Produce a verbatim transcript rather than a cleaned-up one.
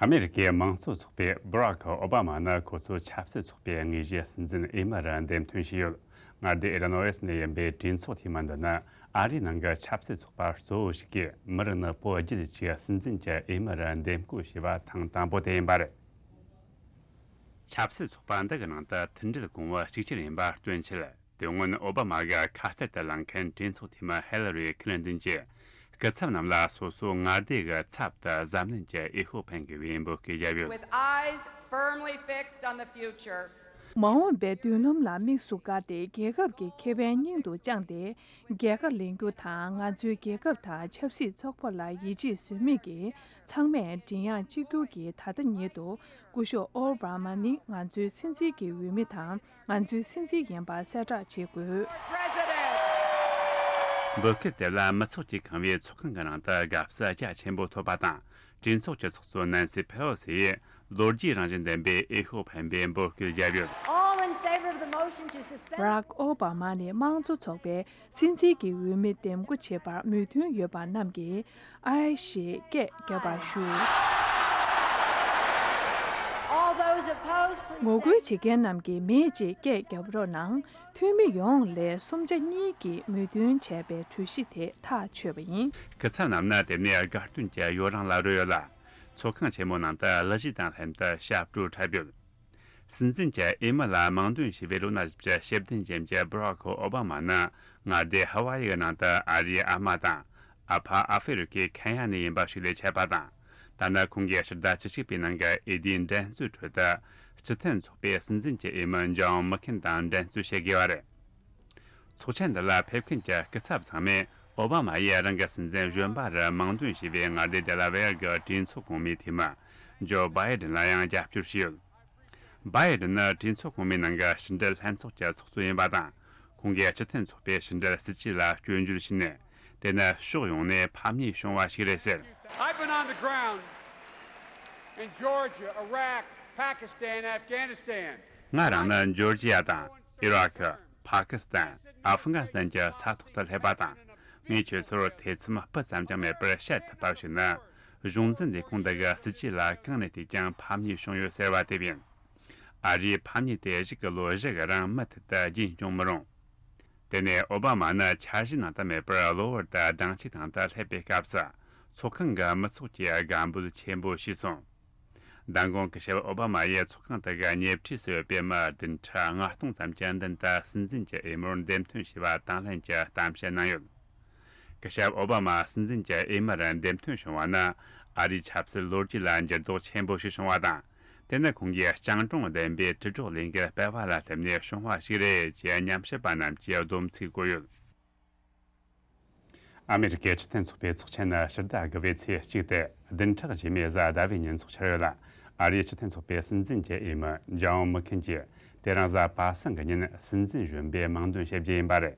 ཨ་མེ་རི་ཀའི་དམངས་གཙོ་ཚོགས་པས་སྦ་རག་ཨོ་བྷ་མ་ནི་ཁོ་ཚོའི་ཆབ་སྲིད་ཚོགས་པའི་དངོས་གཞིའི་སྲིད་འཛིན་འོས་མི་རུ་འདེམས་ཐོན་བྱས་ཡོད། མངའ་སྡེ་ཨི་ལི་ནོ་ཡེས་ནས་ཡིན་པའི་གྲོས་ཚོགས་འཐུས་མི་འདི་ནི་ཨ་རིའི་ནང་གི་ཆབ་སྲིད་ཚོགས་པ་གཙོ་བོ་ཞིག་གིས་མི་རིགས་ནག་པོ་བརྒྱད་ཅུའི་སྲིད་འཛིན་གྱི་འོས་མི་རུ་འདེམས་བསྐོ་བྱས་པ་ཐེངས་དང་པོ་དེ་ཡིན་པ་རེད། ཆབ་སྲིད་ཚོགས་པ་འདི་གི་ནང་དུ་མཐུན་སྒྲིལ་གོང་བུ་གཅིག་གྱུར་ཡིན་པ་སྟོན་ཆེད། དེ་སྔོན་ཨོ་བྷ་མ་གི་ཁ་གཏད་དུ་ལངས་མཁན་གྲོས་ཚོགས་འཐུས་མི་ཧི་ལ་རི་ཁི་ལིན་ཏོན་གྱིས་སྐུ་ཚབ་རྣམས་ལ་སོ་སོའི་མངའ་སྡེ་གི་ཚབ་ཏུ་གཟབ་ནན་གྱི་འོས་ཤོག་འཕེན་དགོས་པའི་འབོད་སྐུལ་བརྒྱབ་ཡོད། With eyes firmly fixed on the future. མ་འོངས་པའི་མདུན་ལམ་ལ་དམིགས་སུ་བཀར་ཏེ། རྒྱལ་ཁབ་ཀྱི་ཁེ་ཕན་སྙིང་དུ་བཅངས་ཏེ། རྒྱལ་ཁ་ལེན་རྒྱུ་དང་། ང་ཚོའི་རྒྱལ་ཁབ་དང་ཆབ་སྲིད་ཚོགས་པ་ལ་ཡིད་ཆེས་བཟོ་མི་གི་ཚང་མས་མགྲིན་དབྱངས་གཅིག་གྱུར་གྱིས་ད་ལྟ་ཉིད་དུ། སྐུ་ཞབས་ཨོ་བྷ་མ་ནི་ང་ཚོའི་སྲིད་འཛིན་གྱི་འོས་མི་དང་། ང་ཚོའི་སྲིད་འཛིན་ཡིན་པ་གསལ་བསྒྲགས་བྱེད་དགོས། འབོད་སྐུལ་དེ་ལ་མི་ཚོགས་ཀྱིས་ཁེངས་པའི་ཚོགས་ཁང་གི་ནང་དུ་དགའ་བསུ་རྒྱ་ཆེན་པོ་ཐོབ་པ་དང་། གྲོས་ཚོགས་ཀྱི་ཚོགས་གཙོ་ནན་སི་ཕེ་ལོ་སི་ཡིས་ལོ་རྒྱུས་རང་བཞིན་ལྡན་པའི་འོས་ཤོག་འཕེན་པའི་འབོད་སྐུལ་བརྒྱབ་ཡོད། All in favor of the motion to suspend. བྷ་རག་ཨོ་བྷ་མ་ནི་དམངས་གཙོ་ཚོགས་པའི་སྲིད་འཛིན་གྱི་འོས་མི་འདེམས་བསྐོ་བྱེད་པར་མོས་མཐུན་ཡོད་པ་རྣམས་ཀྱིས་ཨའི་ཞེས་སྐད་བརྒྱབ་པར་ཞུ། All those opposed, please. ངོ་རྒོལ་བྱེད་མཁན་རྣམས་ཀྱིས་མེད་ཅེས་སྐད་བརྒྱབ་རོགས་གནང་། འཐུས་མི་ཡོངས་ལས་གསུམ་ཆ་གཉིས་ཀྱིས་མོས་མཐུན་བྱས་པའི་གྲོས་གཞི་དེ་ཐག་ཆོད་པ་ཡིན། སྐུ་ཚབ་རྣམས་ནི་དེ་ནས་དགའ་སྟོན་གྱི་ཡོ་རངས་ལ་རོལ་ཡོད་ལ། ཚོགས་ཁང་ཆེན་མོའི་ནང་དུ་གླུ་གཞས་དང་ལྷན་དུ་ཞབས་བྲོ་འཁྲབ་ཡོད། སྲིད་འཛིན་གྱི་འོས་མི་ལ་དམངས་འདོན་བྱས་པའི་ལོ་ན་བཞི་བཅུ་ཞེ་བདུན་ཅན་གྱི་བྷ་རག་ཨོ་བྷ་མ་ནི་མངའ་སྡེ་ཧ་ཝ་ཡི་གི་ནང་དུ་ཨ་རིའི་ཨ་མ་དང་། ཨ་ཕ་ཨ་ཧྥེ་རི་ཁའི་ཁེན་ཡ་ནས་ཡིན་པ་ཞིག་ལས་ཆད་པ་དང་། ད་ནི་ཁོང་གིས་ཕྱི་ཟླ་བཅུ་གཅིག་པའི་ནང་གི་འོས་བསྡུའི་འགྲན་རྩོད་ཁྲོད་དུ། སྤྱི་མཐུན་ཚོགས་པའི་སྲིད་འཛིན་གྱི་འོས་མི་ཇོན་མི་ཁིན་དང་འགྲན་རྩོད་བྱེད་དགོས་པ་རེད། ཚོགས་ཆེན་འདི་ལ་ཕེབས་མཁན་གྱི་སྐུ་ཚབ་ཚང་མས་ཨོ་བྷ་མ་ཡིས་རང་གི་སྲིད་འཛིན་གཞོན་པ་རུ་དམངས་འདོན་བྱས་པའི་མངའ་སྡེ་ཌེ་ལ་ཝེ་ཡར་གྱི་གྲོས་ཚོགས་གོང་མའི་འཐུས་མི་ཇོ་བྷའི་ཌེན་ལ་ཡང་རྒྱབ་སྐྱོར་བྱས་ཡོད། བྷའི་ཌེན་ནི་གྲོས་ཚོགས་གོང་མའི་ནང་གི་ཕྱི་འབྲེལ་ལྷན་ཚོགས་ཀྱི་ཚོགས་གཙོ་ཡིན་པ་དང་། ཁོང་གིས་སྤྱི་མཐུན་ཚོགས་པའི་ཕྱི་འབྲེལ་སྲིད་ཇུས་ལ་སྐྱོན་བརྗོད་བྱས་ནས། དེ་ནི་ཕྱོགས་ཡོངས་ནས་ཕམ་ཉེས་བྱུང་བ་ཞིག་རེད་ཟེར། I've been on the ground in Georgia, Iraq, Pakistan, Afghanistan. ང་རང་ནི་ཇོར་ཇི་ཡ་དང་ཨི་རག་ཕ་ཀི་སི་ཐན། ཨ་ཧྥི་གྷ་ནི་སི་ཐན་གྱི་ས་ཐོག་ཏུ་སླེབས་པ་དང་། ངས་ཁྱོད་ཚོར་ཐེ་ཚོམ་སྤུ་ཙམ་ཀྱང་མེད་པར་བཤད་ཐུབ་པ་ཞིག་ནི། གཞུང་འཛིན་ལས་ཁུངས་འདི་གི་སྲིད་ཇུས་ལ་གང་ནས་བལྟས་ཀྱང་ཕམ་ཉེས་བྱུང་ཡོད་ཟེར་བ་དེ་ཡིན། ཨ་རིའི་ཕམ་ཉེས་དེ་གཞུག་གི་ལོ་བཞི་གི་རིང་མུ་མཐུད་དུ་རྒྱུན་སྐྱོང་མི་རུང་། དེ་ནས་ཨོ་བྷ་མ་ནི་འཆར་གཞིའི་ནང་དུ་མེད་པར་གློ་བུར་དུ་གདན་ཞུའི་ཐང་དུ་སླེབས་པའི་སྐབས་སུ། ཚོགས་ཁང་གི་མི་ཚོགས་ཀྱིས་དགའ་འབོད་ཆེན་པོ་བྱས་སོང་། མདང་དགོང་སྐུ་ཞབས་ཨོ་བྷ་མ་ཡིས་ཚོགས་ཁང་དེ་གི་ཉེ་འཁྲིས་སུ་ཡོད་པའི་མི་བདུན་ཕྲག་ལྔ་སྟོང་ཙམ་གྱི་མདུན་དུ་སྲིད་འཛིན་གྱི་འོས་མིར་འདེམས་ཐོན་བྱས་པ་དང་ལྷན་གྱི་གཏམ་བཤད་གནང་ཡོད། སྐུ་ཞབས་ཨོ་བྷ་མ་སྲིད་འཛིན་གྱི་འོས་མིར་འདེམས་ཐོན་བྱུང་བ་ནི་ཨ་རིའི་ཆབ་སྲིད་ལོ་རྒྱུས་ལ་འགྱུར་ལྡོག་ཆེན་པོ་ཞིག་བྱུང་བ་དང་། དེ་ནི་ཁོང་གིས་སྤྱང་གྲུང་ལྡན་པའི་དྲིལ་སྒྲོག་ལས་འགུལ་སྤེལ་བ་ལ་བརྟེན་ནས་བྱུང་བ་ཞིག་རེད་ཅེས་ཉམས་ཞིབ་པ་རྣམས་ཀྱིས་སྡོམ་ཚིག་བཀོད་ཡོད། ཨ་མེ་རི་ཀའི་སྤྱི་མཐུན་ཚོགས་པའི་ཚོགས་ཆེན་ནི་ཕྱི་ཟླ་དགུ་པའི་ཚེས་གཅིག་སྟེ་བདུན་ཕྲག་རྗེས་མའི་གཟའ་ཟླ་བའི་ཉིན་འཚོགས་འཆར་ཡོད་ལ། ཨ་རིའི་སྤྱི་མཐུན་ཚོགས་པའི་སྲིད་འཛིན་གྱི་འོས་མི་ཇོན་མི་ཁིན་གྱིས་དེ་རིང་གཟའ་པ་སངས་ཀྱི་ཉིན་སྲིད་འཛིན་གཞོན་པའི་དམངས་འདོན་བྱེད་རྒྱུ་ཡིན་པ་རེད།